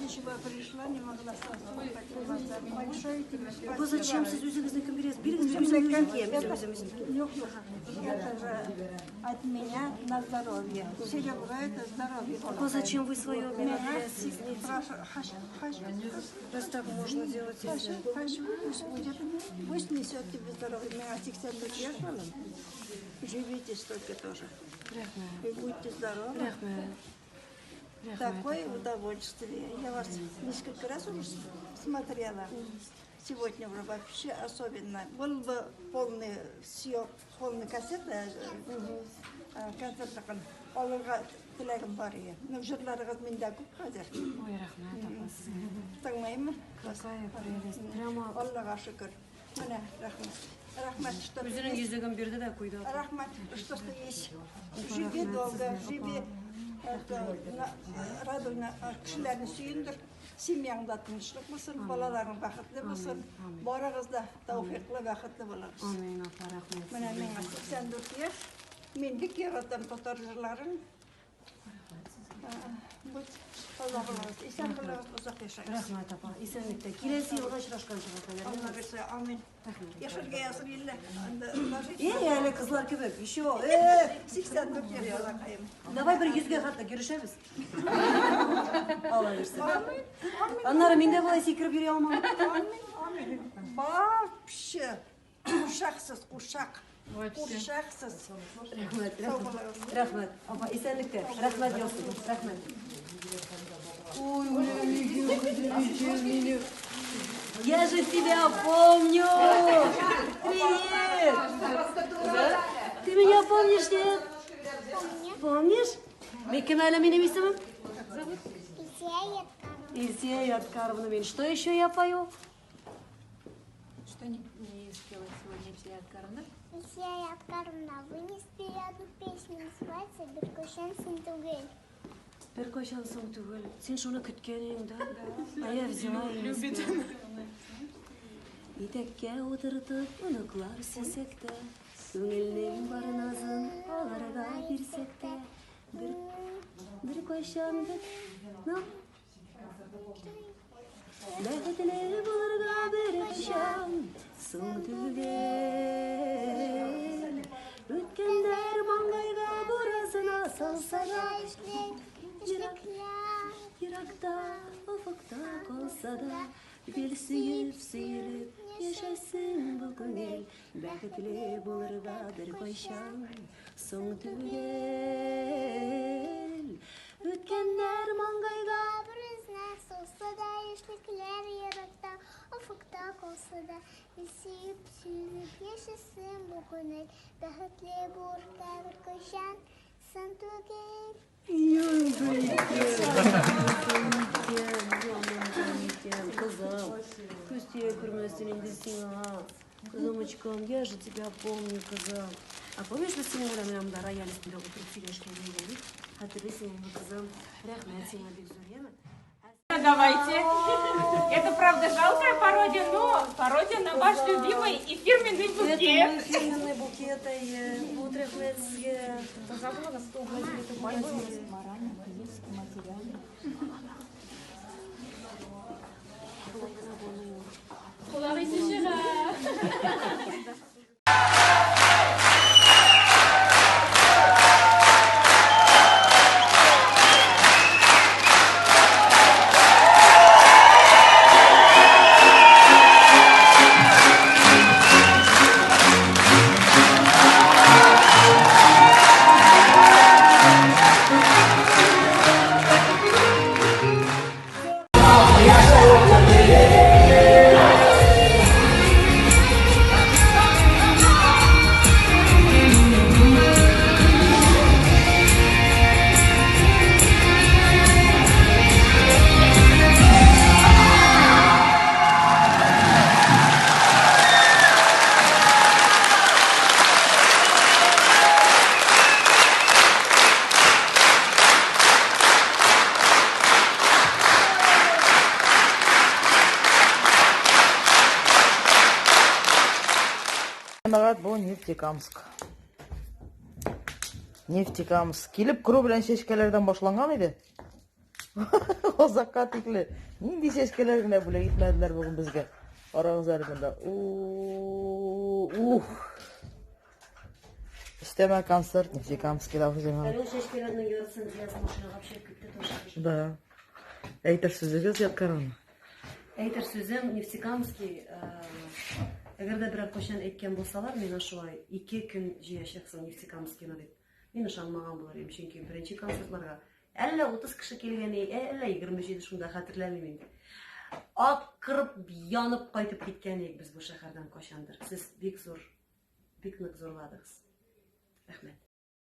Ничего, пришла, не могла сразу. Большое тебе спасибо. Бу зачем сез үзегезнекен бирәсез? Бирегез, мин үзем үзем киям, үзем үзем үзем. Юк, юк. Это же от меня на здоровье. Серебро это здоровье. Бу зачем вы свое Меня берете? прошу, хаш, хаш, Раз так можно делать. хаш, хаш, пусть будет, пусть несет тебе здоровье. Меня 84 яшь было. Живите столько тоже. И будьте здоровы. Рәхмәт. Такое удовольствие. Я вас несколько раз уже смотрела. Сегодня уже вообще особенно. Был бы полный съем, полный кассета, концерт алырга теләгем бар иде. Ну, җырларыгыз миндә күп хәзер. Ой, рәхмәт, апа, сезгә. Тыңлаймын. Какая прелесть. Прямо Аллага шөкер. Менә, рәхмәт. Рәхмәт, что ты үзенең есть. йөзеген бирде дә куйды. Апа. Рәхмәт, что ты есть. Живи долго, живи. Это, радуй кешеләрне сөендер. Семьяңда тынычлык булсын, балаларың бәхетле булсын. Барыгыз да тәүфиклы, бәхетле булыгыз. Амин, апа, рәхмәт. Менә миңа 84 яшь. Мин бик яратам татар җырларын. Будь Алла булыгыз, исән булыгыз, озак яшәгез. Рәхмәт, апа. Исәнлектә. Киләсе елга очрашканчы кадәр. Алла бирсә, амин. Яшәргә язсын иллә. Анда даже Эй, әле кызлар кебек, еще. 84 яшь балакаем. Давай бер йөзгә хәтле йөрешәбез. Алла бирсә. Амин. Амин. Аннары мин дә болай сикереп йөри алмам. Амин, амин. Вообще курчаксыз, курчак. Курчаксыз. Рәхмәт, Сау рәхмәт. булыгыз. Рәхмәт. Апа, исәнлектә. Рәхмәт яусын. Рәхмәт. Ой, Я же тебя помню! Привет! Да? Ты меня помнишь, нет? Помнишь? Мин кем әле минем исемем? Ильсия Ядкаровна мин. Что еще я пою? Что не спела сегодня Ильсия Ядкаровна? Ильсия Ядкаровна, вы не спели одну песню, называется «Беркайчан соң түгел». Беркайчан соң түгел. Син шуны көткән идең, да? А я взяла и не спела. Итәккә утыртып оныклар сөйсәк тә, күңелнең бар назын аларга бирсәк тә, бер беркайчан бит, ну, бәхетле булырга беркайчан соң түгел. Үткәннәр маңгайга буразына салса да, Яшьлекләр еракта, офыкта калса да, гел сөеп, сөелеп яшәсен бу күңел. Бәхетле булырга беркайчан соң түгел. Үткәннәр маңгайга буразына салса да, яшьлекләр еракта, офыкта калса да, сөеп, сөелеп яшәсен бу күңел. Бәхетле булырга беркайчан соң түгел. Кызым, күз тия күрмәсен инде сиңа. Кызымочкам, я же тебя помню, кызым. А помнишь, без синең белән менә монда рояль өстендә утырып сөйләшкән идек? Хәтерлисеңме, кызым? Рәхмәт сиңа бик зур, яме? Давайте. Это, правда, жалкая пародия, но пародия на ваш любимый и фирменный Это мой букет. фирменный букет, әйе. Вот рәхмәт сезгә. Уходили. Болай гына булмый ул. Колагы чыга. Җәмәгать, бу Нефтекамск. Нефтекамск. Килеп керү белән чәчкәләрдән башланган иде. Азакка тикле. Нинди чәчкәләр генә бүләк итмәделәр бүген безгә. Карагыз әле монда. Ух. Өстәмә концерт Нефтекамскийда үзеңә. Әле ул чәчкәләрнең яртысын Диас машинага алып китте тоже. Да. Әйтер сүзегез Ядкарова. Әйтер сүзем Нефтекамский, әгәр дә берәр кайчан әйткән булсалар, миңа шулай ике көн җыячаксың Нефтекамскийны дип. Мин ышанмаган булыр идем, чөнки беренче концертларга әллә 30 кеше килгән, әллә 27 шунда хәтерләмим инде. Акырып, янып кайтып киткән идек без бу шәһәрдән кайчандыр. Сез бик зур, бик нык зурладыгыз. Рәхмәт.